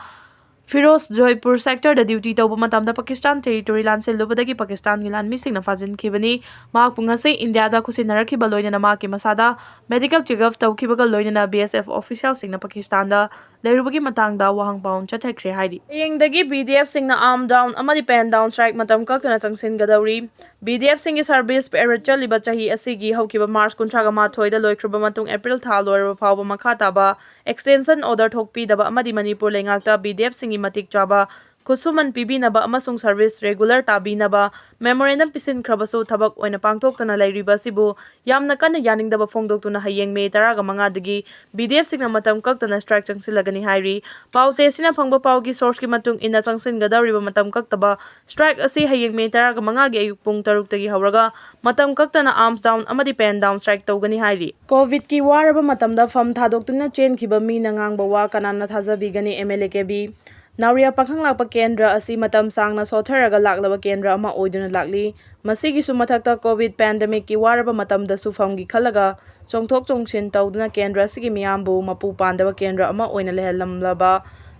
ꯐꯤꯔꯣꯖ ꯖꯣꯏꯄꯨꯔ ꯁꯦꯛꯇꯔꯗ ꯗ꯭ꯌꯨꯇꯤ ꯇꯧꯕ ꯃꯇꯝꯗ ꯄꯥꯀꯤꯁꯇꯥꯟ ꯇꯦꯔꯤꯇꯣꯔꯤ ꯂꯥꯟꯁꯤꯜꯂꯨꯕꯗꯒꯤ ꯄꯥꯀꯤꯁꯇꯥꯟꯒꯤ ꯂꯥꯟꯃꯤꯁꯤꯡꯅ ꯐꯥꯖꯤꯟꯈꯤꯕꯅꯤ꯫ ꯃꯍꯥꯛꯄꯨ ꯉꯁꯤ ꯏꯟꯗꯤꯌꯥꯗ ꯈꯨꯠꯁꯤꯟꯅꯔꯛꯈꯤꯕ ꯂꯣꯏꯅꯅ ꯃꯍꯥꯛꯀꯤ ꯃꯁꯥꯗ ꯃꯦꯗꯤꯀꯦꯜ ꯆꯦꯛꯑꯞ ꯇꯧꯈꯤꯕꯒ ꯂꯣꯏꯅꯅ ꯕꯤ ꯑꯦꯁ ꯑꯦꯐ ꯑꯣꯐꯤꯁꯤꯌꯦꯜꯁꯤꯡꯅ ꯄꯥꯀꯤꯁꯇꯥꯟꯗ ꯂꯩꯔꯨꯕꯒꯤ ꯃꯇꯥꯡꯗ ꯋꯥꯍꯪ ꯄꯥꯎꯟ ꯆꯠꯊꯈ꯭ꯔꯦ ꯍꯥꯏꯔꯤ꯫ ꯍꯌꯦꯡꯗꯒꯤ ꯕꯤ ꯗꯤ ꯑꯦꯐꯁꯤꯡꯅ ꯑꯥꯔꯝ ꯗꯥꯎꯟ ꯑꯃꯗꯤ ꯄꯦꯟ ꯗꯥꯎꯟ ꯁ꯭ꯇ꯭ꯔꯥꯏꯛ ꯃꯇꯝ ꯀꯛꯇꯅ ꯆꯪꯁꯤꯟꯒꯗꯧꯔꯤ꯫ ꯕꯤ ꯗꯤ ꯑꯦꯐꯁꯤꯡꯒꯤ ꯁꯔꯚꯤꯁ ꯄꯤꯔꯤꯌꯗ ꯆꯠꯂꯤꯕ ꯆꯍꯤ ꯑꯁꯤꯒꯤ ꯍꯧꯈꯤꯕ ꯃꯥꯔꯆ ꯀꯨꯟꯊ꯭ꯔꯥꯒ ꯃꯥꯊꯣꯏꯗ ꯂꯣꯏꯈ꯭ꯔꯕ ꯃꯇꯨꯡ ꯑꯦꯄ꯭ꯔꯤꯜ ꯊꯥ ꯂꯣꯏꯔꯕ ꯐꯥꯎꯕ ꯃꯈꯥ ꯇꯥꯕ ꯑꯦꯛꯁꯇꯦꯟꯁꯟ ꯑꯣꯔꯗꯔ ꯊꯣꯛꯄꯤꯗꯕ ꯑꯃꯗꯤ ꯃꯅꯤꯄꯨꯔ ꯂꯩꯉꯥꯛꯇ ꯕꯤ ꯗꯤ ꯑꯦꯐꯁꯤꯡꯒꯤ ꯃꯇꯤꯛ ꯆꯥꯕ ꯈꯨꯠꯁꯨꯃꯟ ꯄꯤꯕꯤꯅꯕ ꯑꯃꯁꯨꯡ service regular ꯇꯥꯕꯤꯅꯕ memorandum ꯄꯤꯁꯤꯟꯈ꯭ꯔꯕꯁꯨ ꯊꯕꯛ ꯑꯣꯏꯅ ꯄꯥꯡꯊꯣꯛꯇꯅ ꯂꯩꯔꯤꯕ ꯑꯁꯤꯕꯨ ꯌꯥꯝꯅ ꯀꯟꯅ ꯌꯥꯅꯤꯡꯗꯕ ꯐꯣꯡꯗꯣꯛꯇꯨꯅ ꯍꯌꯦꯡ ꯃꯦ ꯇꯔꯥꯒ ꯃꯉꯥꯗꯒꯤ B D F ꯁꯤꯡꯅ ꯃꯇꯝ ꯀꯛꯇꯅ strike ꯆꯪꯁꯤꯜꯂꯒꯅꯤ ꯍꯥꯏꯔꯤ꯫ ꯄꯥꯎꯆꯦ ꯑꯁꯤꯅ ꯐꯪꯕ ꯄꯥꯎꯒꯤ source ꯀꯤ ꯃꯇꯨꯡ ꯏꯟꯅ, ꯆꯪꯁꯤꯟꯒꯗꯧꯔꯤꯕ ꯃꯇꯝ ꯀꯛꯇꯕ strike ꯑꯁꯤ ꯍꯌꯦꯡ ꯃꯦ ꯇꯔꯥꯒ ꯃꯉꯥꯒꯤ ꯑꯌꯨꯛ ꯄꯨꯡ ꯇꯔꯨꯛꯇꯒꯤ ꯍꯧꯔꯒ ꯃꯇꯝ ꯀꯛꯇꯅ arms down ꯑꯃꯗꯤ pen down strike ꯇꯧꯒꯅꯤ ꯍꯥꯏꯔꯤ꯫ COVID ꯀꯤ ꯋꯥꯔꯕ ꯃꯇꯝꯗ ꯐꯝ ꯊꯥꯗꯣꯛꯇꯨꯅ ꯆꯦꯟꯈꯤꯕ ꯃꯤꯅ ꯉꯥꯡꯕ ꯋꯥ ꯀꯅꯥꯅ ꯊꯥꯖꯕꯤꯒꯅꯤ? M L A ꯀꯦꯕꯤ꯫ ꯅꯥꯎꯔꯤꯌꯥ ꯄꯥꯈꯪ ꯂꯥꯛꯄ ꯀꯦꯟꯗ꯭ꯔ ꯑꯁꯤ ꯃꯇꯝ ꯁꯥꯡꯅ ꯁꯣꯠꯊꯔꯒ ꯂꯥꯛꯂꯕ ꯀꯦꯟꯗ꯭ꯔ ꯑꯃ ꯑꯣꯏꯗꯨꯅ ꯂꯥꯛꯂꯤ꯫ ꯃꯁꯤꯒꯤꯁꯨ ꯃꯊꯛꯇ COVID pandemic ꯀꯤ ꯋꯥꯔꯕ ꯃꯇꯝꯗꯁꯨ ꯐꯝꯒꯤ ꯈꯜꯂꯒ ꯆꯣꯡꯊꯣꯛ ꯆꯣꯡꯁꯤꯟ ꯇꯧꯗꯨꯅ ꯀꯦꯟꯗ꯭ꯔ ꯑꯁꯤꯒꯤ ꯃꯤꯌꯥꯝꯕꯨ ꯃꯄꯨ ꯄꯥꯟꯗꯕ ꯀꯦꯟꯗ꯭ꯔ ꯑꯃ ꯑꯣꯏꯅ ꯂꯩꯍꯜꯂꯝꯂꯕ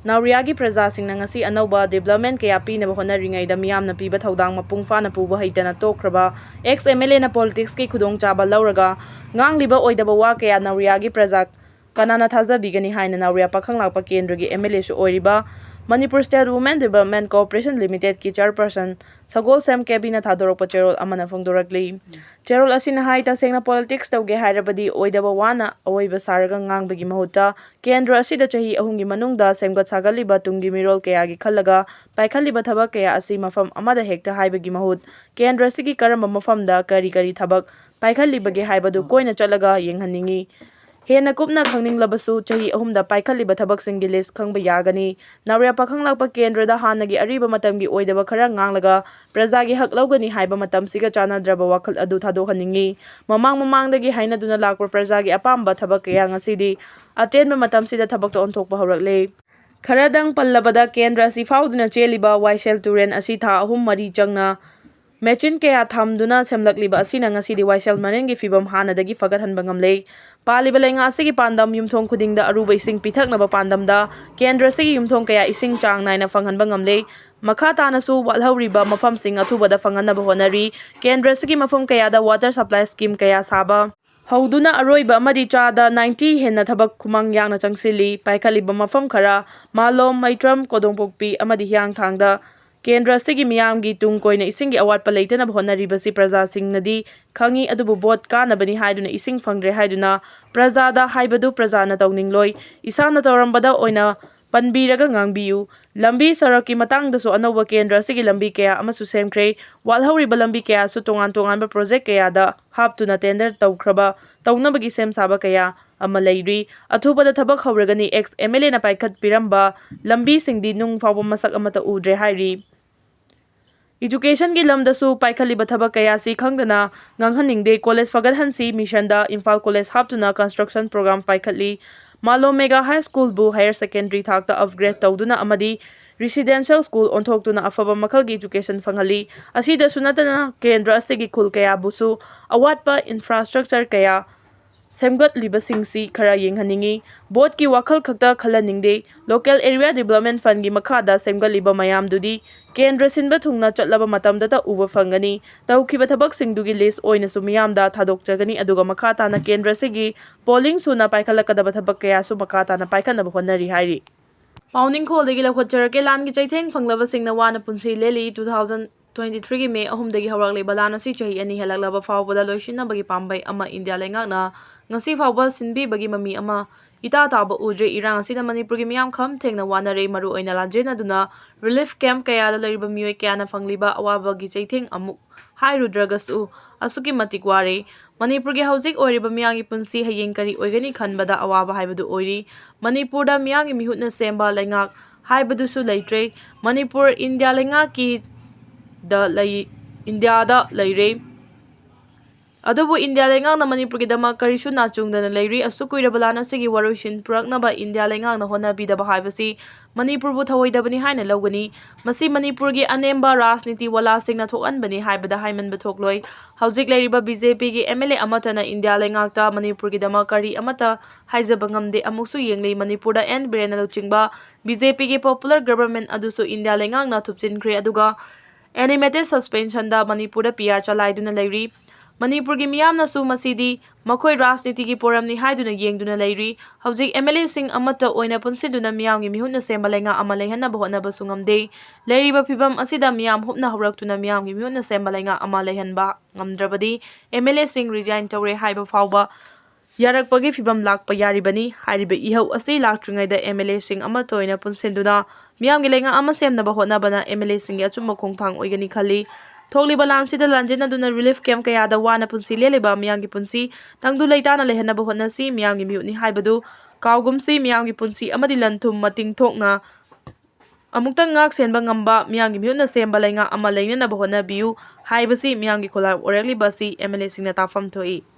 ꯅꯥꯎꯔꯤꯌꯥꯒꯤ ꯄ꯭ꯔꯖꯥꯁꯤꯡꯅ ꯉꯁꯤ ꯑꯅꯧꯕ development ꯀꯌꯥ ꯄꯤꯅꯕ ꯍꯣꯠꯅꯔꯤꯉꯩꯗ ꯃꯤꯌꯥꯝꯅ ꯄꯤꯕ ꯊꯧꯗꯥꯡ ꯃꯄꯨꯡ ꯐꯥꯅ ꯄꯨꯕ ꯍꯩꯇꯅ ꯇꯣꯛꯈ꯭ꯔꯕ ex M L A ꯅ politics ꯀꯤ ꯈꯨꯗꯣꯡꯆꯥꯕ ꯂꯧꯔꯒ ꯉꯥꯡꯂꯤꯕ ꯑꯣꯏꯗꯕ ꯋꯥ ꯀꯌꯥ ꯅꯥꯎꯔꯤꯌꯥꯒꯤ ꯄ꯭ꯔꯖꯥ ꯀꯅꯥꯅ ꯊꯥꯖꯕꯤꯒꯅꯤ ꯍꯥꯏꯅ ꯅꯥꯎꯔꯤꯌꯥ ꯄꯥꯈꯪ ꯂꯥꯛꯄ ꯀꯦꯟꯗ꯭ꯔꯒꯤ M L A ꯁꯨ ꯑꯣꯏꯔꯤꯕ Manipur State Women Development Corporation Limited ꯀꯤ chairperson ꯁꯒꯣꯜꯁꯦꯝ ꯀꯦꯕꯤꯅ ꯊꯥꯗꯣꯔꯛꯄ ꯆꯦꯔꯣꯜ ꯑꯃꯅ ꯐꯣꯡꯗꯣꯔꯛꯂꯤ꯫ ꯆꯦꯔꯣꯜ ꯑꯁꯤꯅ ꯍꯥꯏ, ꯇꯁꯦꯡꯅ politics ꯇꯧꯒꯦ ꯍꯥꯏꯔꯕꯗꯤ ꯑꯣꯏꯗꯕ ꯋꯥꯅ ꯑꯋꯣꯏꯕ ꯁꯥꯔꯒ ꯉꯥꯡꯕꯒꯤ ꯃꯍꯨꯠꯇ ꯀꯦꯟꯗ꯭ꯔ ꯑꯁꯤꯗ ꯆꯍꯤ ꯑꯍꯨꯝꯒꯤ ꯃꯅꯨꯡꯗ ꯁꯦꯝꯒꯠ ꯁꯥꯒꯠꯂꯤꯕ ꯇꯨꯡꯒꯤ ꯃꯤꯔꯣꯜ ꯀꯌꯥꯒꯤ ꯈꯜꯂꯒ ꯄꯥꯏꯈꯠꯂꯤꯕ ꯊꯕꯛ ꯀꯌꯥ ꯑꯁꯤ ꯃꯐꯝ ꯑꯃꯗ ꯍꯦꯛꯇ ꯍꯥꯏꯕꯒꯤ ꯃꯍꯨꯠ ꯀꯦꯟꯗ꯭ꯔ ꯑꯁꯤꯒꯤ ꯀꯔꯝꯕ ꯃꯐꯝꯗ ꯀꯔꯤ ꯀꯔꯤ ꯊꯕꯛ ꯄꯥꯏꯈꯠꯂꯤꯕꯒꯦ ꯍꯥꯏꯕꯗꯨ ꯀꯣꯏꯅ ꯆꯠꯂꯒ ꯌꯦꯡꯍꯟꯅꯤꯡꯏ꯫ ꯍꯦꯟꯅ ꯀꯨꯞꯅ ꯈꯪꯅꯤꯡꯂꯕꯁꯨ ꯆꯍꯤ ꯑꯍꯨꯝꯗ ꯄꯥꯏꯈꯠꯂꯤꯕ ꯊꯕꯛꯁꯤꯡꯒꯤ list ꯈꯪꯕ ꯌꯥꯒꯅꯤ꯫ ꯅꯥꯎꯔꯤꯌꯥ ꯄꯥꯈꯪ ꯂꯥꯛꯄ ꯀꯦꯟꯗ꯭ꯔꯗ ꯍꯥꯟꯅꯒꯤ ꯑꯔꯤꯕ ꯃꯇꯝꯒꯤ ꯑꯣꯏꯗꯕ ꯈꯔ ꯉꯥꯡꯂꯒ ꯄ꯭ꯔꯖꯥꯒꯤ ꯍꯛ ꯂꯧꯒꯅꯤ ꯍꯥꯏꯕ ꯃꯇꯝꯁꯤꯒ ꯆꯥꯟꯅꯗ꯭ꯔꯕ ꯋꯥꯈꯜ ꯑꯗꯨ ꯊꯥꯗꯣꯛꯍꯟꯅꯤꯡꯏ꯫ ꯃꯃꯥꯡ ꯃꯃꯥꯡꯗꯒꯤ ꯍꯥꯏꯅꯗꯨꯅ ꯂꯥꯛꯄ ꯄ꯭ꯔꯖꯥꯒꯤ ꯑꯄꯥꯝꯕ ꯊꯕꯛ ꯀꯌꯥ ꯉꯁꯤꯗꯤ ꯑꯇꯦꯟꯕ ꯃꯇꯝꯁꯤꯗ ꯊꯕꯛꯇ ꯑꯣꯟꯊꯣꯛꯄ ꯍꯧꯔꯛꯂꯦ꯫ ꯈꯔꯗꯪ ꯄꯜꯂꯕꯗ, ꯀꯦꯟꯗ꯭ꯔ ꯑꯁꯤ ꯐꯥꯎꯗꯨꯅ ꯆꯦꯜꯂꯤꯕ ꯋꯥꯏꯁꯦꯜ ꯇꯨꯔꯦꯜ ꯑꯁꯤ ꯊꯥ ꯑꯍꯨꯝ ꯃꯔꯤ ꯆꯪꯅ ꯃꯦꯆꯤꯟ ꯀꯌꯥ ꯊꯝꯗꯨꯅ ꯁꯦꯝꯂꯛꯂꯤꯕ ꯑꯁꯤꯅ ꯉꯁꯤꯗꯤ ꯋꯥꯏꯁꯦꯜ ꯃꯔꯦꯟꯒꯤ ꯐꯤꯕꯝ ꯍꯥꯟꯅꯗꯒꯤ ꯐꯒꯠꯍꯟꯕ ꯉꯝꯂꯦ꯫ ꯄꯥꯜꯂꯤꯕ ꯂꯩꯉꯥꯛ ꯑꯁꯤꯒꯤ ꯄꯥꯟꯗꯝ ꯌꯨꯝꯊꯣꯡ ꯈꯨꯗꯤꯡꯗ ꯑꯔꯨꯕ ꯏꯁꯤꯡ ꯄꯤꯊꯛꯅꯕ ꯄꯥꯟꯗꯝꯗ ꯀꯦꯟꯗ꯭ꯔ ꯑꯁꯤꯒꯤ ꯌꯨꯝꯊꯣꯡ ꯀꯌꯥ ꯏꯁꯤꯡ ꯆꯥꯡ ꯅꯥꯏꯅ ꯐꯪꯍꯟꯕ ꯉꯝꯂꯦ꯫ ꯃꯈꯥ ꯇꯥꯅꯁꯨ ꯋꯥꯠꯍꯧꯔꯤꯕ ꯃꯐꯝꯁꯤꯡ ꯑꯊꯨꯕꯗ ꯐꯪꯍꯟꯅꯕ ꯍꯣꯠꯅꯔꯤ꯫ ꯀꯦꯟꯗ꯭ꯔ ꯑꯁꯤꯒꯤ ꯃꯐꯝ ꯀꯌꯥꯗ water supply scheme ꯀꯌꯥ ꯁꯥꯕ ꯍꯧꯗꯨꯅ ꯑꯔꯣꯏꯕ ꯑꯃꯗꯤ ꯆꯥꯗ ninety ꯍꯦꯟꯅ ꯊꯕꯛ ꯈꯨꯃꯥꯡ ꯌꯥꯡꯅ ꯆꯪꯁꯤꯜꯂꯤ꯫ ꯄꯥꯏꯈꯠꯂꯤꯕ ꯃꯐꯝ ꯈꯔ ꯃꯥꯂꯣꯝ, ꯃꯩꯇ꯭ꯔꯝ, ꯀꯣꯗꯣꯡꯄꯣꯛꯄꯤ ꯑꯃꯗꯤ ꯍꯤꯌꯥꯡꯊꯥꯡꯗ ꯀꯦꯟꯗ꯭ꯔ ꯑꯁꯤꯒꯤ ꯃꯤꯌꯥꯝꯒꯤ ꯇꯨꯡ ꯀꯣꯏꯅ ꯏꯁꯤꯡꯒꯤ ꯑꯋꯥꯠꯄ ꯂꯩꯇꯅꯕ ꯍꯣꯠꯅꯔꯤꯕꯁꯤ ꯄ꯭ꯔꯖꯥꯁꯤꯡꯅꯗꯤ ꯈꯪꯏ, ꯑꯗꯨꯕꯨ ꯚꯣꯠ ꯀꯥꯅꯕꯅꯤ ꯍꯥꯏꯗꯨꯅ ꯏꯁꯤꯡ ꯐꯪꯗ꯭ꯔꯦ ꯍꯥꯏꯗꯨꯅ ꯄ꯭ꯔꯖꯥꯗ ꯍꯥꯏꯕꯗꯨ ꯄ꯭ꯔꯖꯥꯅ ꯇꯧꯅꯤꯡꯂꯣꯏ꯫ ꯏꯁꯥꯅ ꯇꯧꯔꯝꯕꯗ ꯑꯣꯏꯅ ꯄꯟꯕꯤꯔꯒ ꯉꯥꯡꯕꯤꯌꯨ꯫ ꯂꯝꯕꯤ ꯁꯔꯛꯀꯤ ꯃꯇꯥꯡꯗꯁꯨ ꯑꯅꯧꯕ ꯀꯦꯟꯗ꯭ꯔ ꯑꯁꯤꯒꯤ ꯂꯝꯕꯤ ꯀꯌꯥ ꯑꯃꯁꯨ ꯁꯦꯝꯈ꯭ꯔꯦ꯫ ꯋꯥꯠꯍꯧꯔꯤꯕ ꯂꯝꯕꯤ ꯀꯌꯥꯁꯨ ꯇꯣꯉꯥꯟ ꯇꯣꯉꯥꯟꯕ ꯄ꯭ꯔꯣꯖꯦꯛ ꯀꯌꯥꯗ ꯍꯥꯞꯇꯨꯅ ꯇꯦꯟꯗꯔ ꯇꯧꯈ꯭ꯔꯕ, ꯇꯧꯅꯕꯒꯤ ꯁꯦꯝ ꯁꯥꯕ ꯀꯌꯥ ꯑꯃ ꯂꯩꯔꯤ꯫ ꯑꯊꯨꯕꯗ ꯊꯕꯛ ꯍꯧꯔꯒꯅꯤ꯫ Ex MLA ꯅ ꯄꯥꯏꯈꯠꯄꯤꯔꯝꯕ ꯂꯝꯕꯤꯁꯤꯡꯗꯤ ꯅꯨꯡ ꯐꯥꯎꯕ ꯃꯁꯛ ꯑꯃꯠꯇ ꯎꯗ꯭ꯔꯦ ꯍꯥꯏꯔꯤ꯫ Education ꯒꯤ ꯂꯝꯗꯁꯨ ꯄꯥꯏꯈꯠꯂꯤꯕ ꯊꯕꯛ ꯀꯌꯥꯁꯤ ꯈꯪꯗꯅ ꯉꯥꯡꯍꯟꯅꯤꯡꯗꯦ꯫ College ꯐꯒꯠꯍꯟꯁꯤ ꯃꯤꯁꯟꯗ ꯏꯝꯐꯥꯜ college ꯍꯥꯞꯇꯨꯅ construction program ꯄꯥꯏꯈꯠꯂꯤ꯫ ꯃꯥꯂꯣꯝ mega high school ꯕꯨ higher secondary ꯊꯥꯛꯇ upgrade ꯇꯧꯗꯨꯅ ꯑꯃꯗꯤ residential school ꯑꯣꯟꯊꯣꯛꯇꯨꯅ ꯑꯐꯕ ꯃꯈꯜꯒꯤ education ꯐꯪꯍꯜꯂꯤ꯫ ꯑꯁꯤꯗꯁꯨ ꯅꯠꯇꯅ ꯀꯦꯟꯗ꯭ꯔ ꯑꯁꯤꯒꯤ ꯈꯨꯜ ꯀꯌꯥꯕꯨꯁꯨ ꯑꯋꯥꯠꯄ infrastructure ꯀꯌꯥ ꯁꯦꯝꯒꯠꯂꯤꯕꯁꯤꯡꯁꯤ ꯈꯔ ꯌꯦꯡꯍꯟꯅꯤꯡꯏ꯫ Vote ꯀꯤ ꯋꯥꯈꯜ ꯈꯛꯇ ꯈꯜꯍꯟꯅꯤꯡꯗꯦ꯫ Local Area Development Fund ꯒꯤ ꯃꯈꯥꯗ ꯁꯦꯝꯒꯠꯂꯤꯕ ꯃꯌꯥꯝꯗꯨꯗꯤ ꯀꯦꯟꯗ꯭ꯔ ꯁꯤꯟꯕ ꯊꯨꯡꯅ ꯆꯠꯂꯕ ꯃꯇꯝꯗꯇ ꯎꯕ ꯐꯪꯒꯅꯤ꯫ ꯇꯧꯈꯤꯕ ꯊꯕꯛꯁꯤꯡꯗꯨꯒꯤ list ꯑꯣꯏꯅꯁꯨ ꯃꯤꯌꯥꯝꯗ ꯊꯥꯗꯣꯛꯆꯒꯅꯤ, ꯑꯗꯨꯒ ꯃꯈꯥ ꯇꯥꯅ ꯀꯦꯟꯗ꯭ꯔ ꯑꯁꯤꯒꯤ polling ꯁꯨꯅ ꯄꯥꯏꯈꯠꯂꯛꯀꯗꯕ ꯊꯕꯛ ꯀꯌꯥꯁꯨ ꯃꯈꯥ ꯇꯥꯅ ꯄꯥꯏꯈꯠꯅꯕ ꯍꯣꯠꯅꯔꯤ ꯍꯥꯏꯔꯤ꯫ ꯄꯥꯎꯅꯤꯡꯈꯣꯜꯗꯒꯤ ꯂꯧꯈꯠꯆꯔꯛꯀꯦ꯫ ꯂꯥꯟꯒꯤ ꯆꯩꯊꯦꯡ ꯐꯪꯂꯕꯁꯤꯡꯅ ꯋꯥꯅ ꯄꯨꯟꯁꯤ ꯂꯦꯜꯂꯤ꯫ Two thousand twenty three ꯒꯤ ꯃꯦ ꯑꯍꯨꯝꯗꯒꯤ ꯍꯧꯔꯛꯂꯤꯕ ꯂꯥꯟ ꯑꯁꯤ ꯆꯍꯤ ꯑꯅꯤ ꯍꯦꯜꯂꯛꯂꯕ ꯐꯥꯎꯕꯗ ꯂꯣꯏꯁꯤꯟꯅꯕꯒꯤ ꯄꯥꯝꯕꯩ ꯑꯃ ꯏꯟꯗꯤꯌꯥ ꯂꯩꯉꯥꯛꯅ ꯉꯁꯤ ꯐꯥꯎꯕ ꯁꯤꯟꯕꯤꯕꯒꯤ ꯃꯃꯤ ꯑꯃ ꯏꯇꯥ ꯇꯥꯕ ꯎꯗ꯭ꯔꯦ꯫ ꯏꯔꯥꯡ ꯑꯁꯤꯅ ꯃꯅꯤꯄꯨꯔꯒꯤ ꯃꯤꯌꯥꯝ ꯈꯝ ꯊꯦꯡꯅ ꯋꯥꯅꯔꯦ꯫ ꯃꯔꯨꯑꯣꯏꯅ ꯂꯥꯟꯖꯦꯟꯅꯗꯨꯅ relief camp ꯀꯌꯥꯗ ꯂꯩꯔꯤꯕ ꯃꯤꯑꯣꯏ ꯀꯌꯥꯅ ꯐꯪꯂꯤꯕ ꯑꯋꯥꯕꯒꯤ ꯆꯩꯊꯦꯡ ꯑꯃꯨꯛ ꯍꯥꯏꯔꯨꯗ꯭ꯔꯒꯁꯨ ꯑꯁꯨꯛꯀꯤ ꯃꯇꯤꯛ ꯋꯥꯔꯦ꯫ ꯃꯅꯤꯄꯨꯔꯒꯤ ꯍꯧꯖꯤꯛ ꯑꯣꯏꯔꯤꯕ ꯃꯤꯌꯥꯝꯒꯤ ꯄꯨꯟꯁꯤ ꯍꯌꯦꯡ ꯀꯔꯤ ꯑꯣꯏꯒꯅꯤ ꯈꯟꯕꯗ ꯑꯋꯥꯕ ꯍꯥꯏꯕꯗꯨ ꯑꯣꯏꯔꯤ꯫ ꯃꯅꯤꯄꯨꯔꯗ ꯃꯤꯌꯥꯝꯒꯤ ꯃꯤꯍꯨꯠꯅ ꯁꯦꯝꯕ ꯂꯩꯉꯥꯛ ꯍꯥꯏꯕꯗꯨꯁꯨ ꯂꯩꯇ꯭ꯔꯦ꯫ ꯃꯅꯤꯄꯨꯔ ꯏꯟꯗꯤꯌꯥ ꯂꯩꯉꯥꯛꯀꯤ ꯗ ꯂꯩ, ꯏꯟꯗꯤꯌꯥꯗ ꯂꯩꯔꯦ꯫ ꯑꯗꯨꯕꯨ ꯏꯟꯗꯤꯌꯥ ꯂꯩꯉꯥꯛꯅ ꯃꯅꯤꯄꯨꯔꯒꯤꯗꯃꯛ ꯀꯔꯤꯁꯨ ꯅꯥꯆꯨꯡꯗꯅ ꯂꯩꯔꯤ꯫ ꯑꯁꯨꯛ ꯀꯨꯏꯔꯕ ꯂꯥꯟ ꯑꯁꯤꯒꯤ ꯋꯥꯔꯣꯏꯁꯤꯟ ꯄꯨꯔꯛꯅꯕ ꯏꯟꯗꯤꯌꯥ ꯂꯩꯉꯥꯛꯅ ꯍꯣꯠꯅꯕꯤꯗꯕ ꯍꯥꯏꯕꯁꯤ ꯃꯅꯤꯄꯨꯔꯕꯨ ꯊꯧꯑꯣꯏꯗꯕꯅꯤ ꯍꯥꯏꯅ ꯂꯧꯒꯅꯤ꯫ ꯃꯁꯤ ꯃꯅꯤꯄꯨꯔꯒꯤ ꯑꯅꯦꯝꯕ ꯔꯥꯖꯅꯤꯇꯤ ꯋꯥꯂꯥꯁꯤꯡꯅ ꯊꯣꯛꯍꯟꯕꯅꯤ ꯍꯥꯏꯕꯗ ꯍꯥꯏꯃꯟꯕ ꯊꯣꯛꯂꯣꯏ꯫ ꯍꯧꯖꯤꯛ ꯂꯩꯔꯤꯕ BJP ꯒꯤ MLA ꯑꯃꯠꯇꯅ ꯏꯟꯗꯤꯌꯥ ꯂꯩꯉꯥꯛꯇ ꯃꯅꯤꯄꯨꯔꯒꯤꯗꯃꯛ ꯀꯔꯤ ꯑꯃꯠꯇ ꯍꯥꯏꯖꯕ ꯉꯝꯗꯦ꯫ ꯑꯃꯨꯛꯁꯨ ꯌꯦꯡꯂꯤ, ꯃꯅꯤꯄꯨꯔꯗ ꯑꯦꯟ ꯕꯤꯔꯦꯟꯅ ꯂꯨꯆꯤꯡꯕ BJP ꯒꯤ popular government ꯑꯗꯨꯁꯨ ꯏꯟꯗꯤꯌꯥ ꯂꯩꯉꯥꯛꯅ ꯊꯨꯞꯆꯤꯟꯈ꯭ꯔꯦ, ꯑꯗꯨꯒ animated suspension ꯗ ꯃꯅꯤꯄꯨꯔꯗ PR ꯆꯂꯥꯏꯗꯨꯅ ꯂꯩꯔꯤ꯫ ꯃꯅꯤꯄꯨꯔꯒꯤ ꯃꯤꯌꯥꯝꯅꯁꯨ ꯃꯁꯤꯗꯤ ꯃꯈꯣꯏ ꯔꯥꯖꯅꯤꯇꯤꯒꯤ ꯄꯣꯔꯝꯅꯤ ꯍꯥꯏꯗꯨꯅ ꯌꯦꯡꯗꯨꯅ ꯂꯩꯔꯤ꯫ ꯍꯧꯖꯤꯛ MLA ꯁꯤꯡ ꯑꯃꯠꯇ ꯑꯣꯏꯅ ꯄꯨꯟꯁꯤꯟꯗꯨꯅ ꯃꯤꯌꯥꯝꯒꯤ ꯃꯤꯍꯨꯠꯅ ꯁꯦꯝꯕ ꯂꯩꯉꯥꯛ ꯑꯃ ꯂꯩꯍꯟꯅꯕ ꯍꯣꯠꯅꯕꯁꯨ ꯉꯝꯗꯦ꯫ ꯂꯩꯔꯤꯕ ꯐꯤꯕꯝ ꯑꯁꯤꯗ ꯃꯤꯌꯥꯝ ꯍꯨꯞꯅ ꯍꯧꯔꯛꯇꯨꯅ ꯃꯤꯌꯥꯝꯒꯤ ꯃꯤꯍꯨꯠꯅ ꯁꯦꯝꯕ ꯂꯩꯉꯥꯛ ꯑꯃ ꯂꯩꯍꯟꯕ ꯉꯝꯗ꯭ꯔꯕꯗꯤ MLA ꯁꯤꯡ resign ꯇꯧꯔꯦ ꯍꯥꯏꯕ ꯐꯥꯎꯕ ꯌꯥꯔꯛꯄꯒꯤ ꯐꯤꯕꯝ ꯂꯥꯛꯄ ꯌꯥꯔꯤꯕꯅꯤ꯫ ꯍꯥꯏꯔꯤꯕ ꯏꯍꯧ ꯑꯁꯤ ꯂꯥꯛꯇ꯭ꯔꯤꯉꯩꯗ MLAꯁꯤꯡ ꯑꯃꯠꯇ ꯑꯣꯏꯅ ꯄꯨꯟꯁꯤꯟꯗꯨꯅ ꯃꯤꯌꯥꯝꯒꯤ ꯂꯩꯉꯥꯛ ꯑꯃ ꯁꯦꯝꯅꯕ ꯍꯣꯠꯅꯕꯅ MLAꯁꯤꯡꯒꯤ ꯑꯆꯨꯝꯕ ꯈꯣꯡꯊꯥꯡ ꯑꯣꯏꯒꯅꯤ ꯈꯜꯂꯤ꯫ ꯊꯣꯛꯂꯤꯕ ꯂꯥꯟꯁꯤꯗ ꯂꯥꯟꯖꯦꯟꯅꯗꯨꯅ relief camp ꯀꯌꯥꯗ ꯋꯥꯅ ꯄꯨꯟꯁꯤ ꯂꯦꯜꯂꯤꯕ ꯃꯤꯌꯥꯝꯒꯤ ꯄꯨꯟꯁꯤ ꯇꯪꯗꯨ ꯂꯩꯇꯥꯅ ꯂꯩꯍꯟꯅꯕ ꯍꯣꯠꯅꯁꯤ꯫ ꯃꯤꯌꯥꯝꯒꯤ ꯃꯤꯍꯨꯠꯅꯤ ꯍꯥꯏꯕꯗꯨ ꯀꯥꯎꯒꯨꯝꯁꯤ꯫ ꯃꯤꯌꯥꯝꯒꯤ ꯄꯨꯟꯁꯤ ꯑꯃꯗꯤ ꯂꯟ ꯊꯨꯝ ꯃꯇꯤꯡ ꯊꯣꯛꯅ ꯑꯃꯨꯛꯇꯪ ꯉꯥꯛ ꯁꯦꯟꯕ ꯉꯝꯕ ꯃꯤꯌꯥꯝꯒꯤ ꯃꯤꯍꯨꯠꯅ ꯁꯦꯝꯕ ꯂꯩꯉꯥꯛ ꯑꯃ ꯂꯩꯅꯅꯕ ꯍꯣꯠꯅꯕꯤꯌꯨ ꯍꯥꯏꯕꯁꯤ ꯃꯤꯌꯥꯝꯒꯤ ꯈꯨꯜꯂꯥꯏ ꯑꯣꯏꯔꯛꯂꯤꯕ ꯑꯁꯤ MLAꯁꯤꯡꯅ ꯇꯥꯐꯝ ꯊꯣꯛꯏ꯫